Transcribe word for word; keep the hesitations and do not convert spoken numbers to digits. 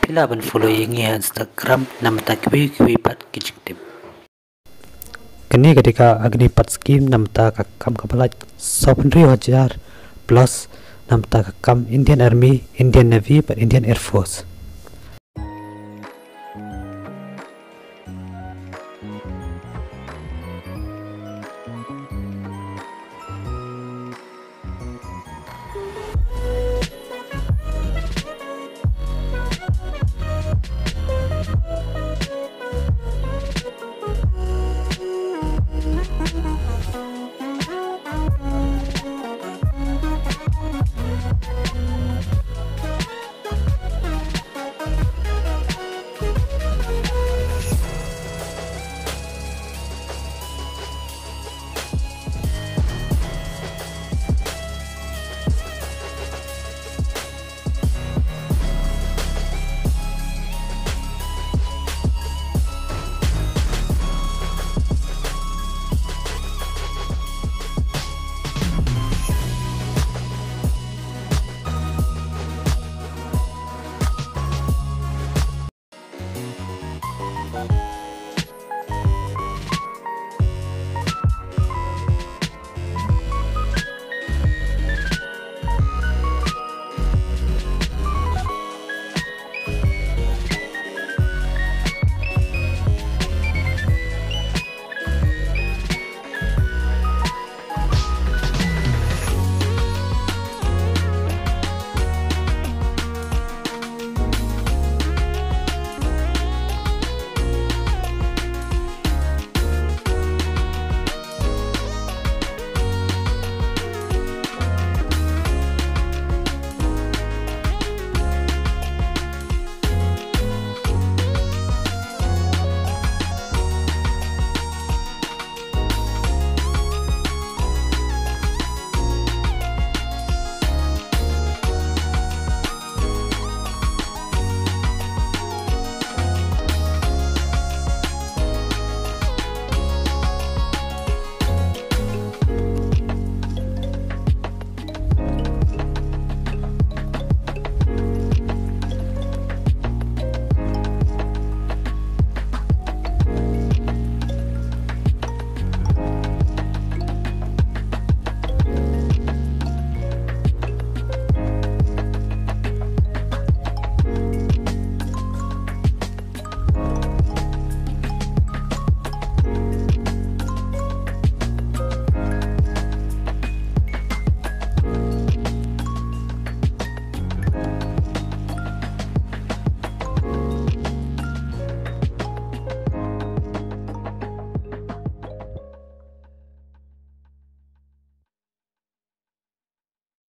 Phi lah ban follow ïa ngi ha Instagram namar ta kiwei kiwei pat ki jingtip. Kane ka dei ka Agnipath scheme namar ta ka kam kaba lait sawphew hajar plus namar ta ka kam Indian Army, Indian Navy bad Indian Air Force.